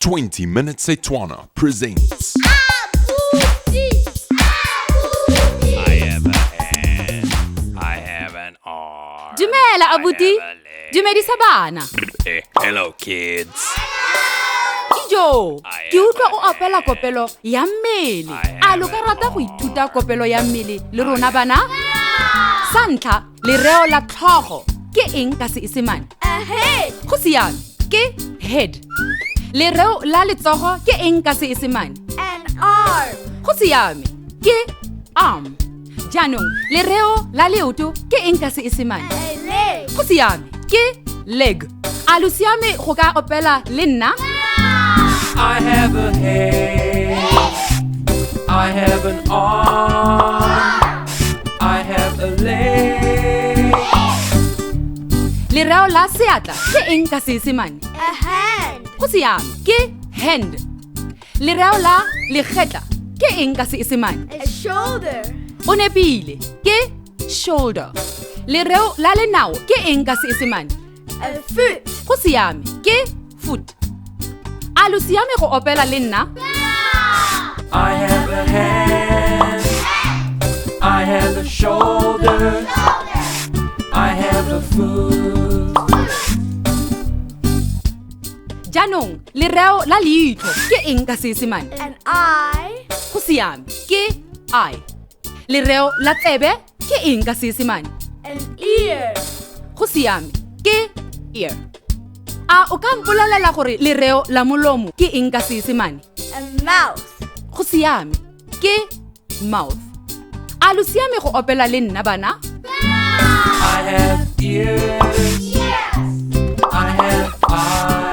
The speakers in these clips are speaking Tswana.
20 Minute Setswana presents. I have a hand. I have an arm. Dumela abuti. I have a leg. Dumedisa bana. Eh, hello kids. Ijo, ke utlwa o opela kopelo ya mmele. A lo ka rata go ithuta kopelo ya mmele le rona bana? Sa ntlha, lereo la tlhogo ke eng ka Seesemane? A head. Go siame, ke head. Lereo la letsogo ke eng ka Seesemane? An arm. Go siame, ke arm. Jaanong, lereo la leoto ke eng ka Seesemane? A leg. Go siame, ke leg. A lo siame go ka opela le nna? I have a head. I have an arm. I have a leg. Lereo la seatla ke eng ka Seesemane? A hand. Go siame, ke hand. Lereo la legetla ke eng ka Seesemane? A shoulder. O nepile, ke shoulder. Lereo la lenao ke eng ka Seesemane? A foot. Go siame, ke foot. A lo siame go opela le nna? I have a hand. I have a shoulder. I have a foot. Jaanong, lereo la leitlho ke eng ka Seesemane? An eye. Go siame, ke eye. Lereo la tsebe ke eng ka Seesemane? An ear. Go siame, ke ear. A o ka mpolelela gore lereo la molomo ke eng ka Seesemane? A mouth. Go siame, ke mouth. A lo siame go opela le nna bana? I have ears. I have eyes.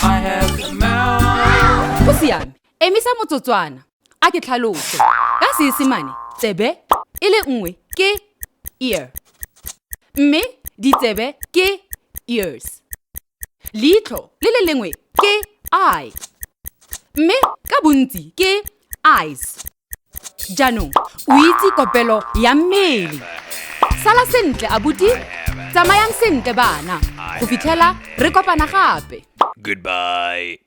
I have a mouth. Go siame, emisa motsotswana, a ke tlhalose. Ka Seesemane, tsebe e le nngwe ke ear. Mme ditsebe ke ears. Leitlho le le lengwe ke eye. Mme ka bontsi ke eyes. Jaanong, o itse kopelo ya mmele. Sala sentle abuti, tsamayang sentle bana, go fitlhela re kopana gape. Goodbye.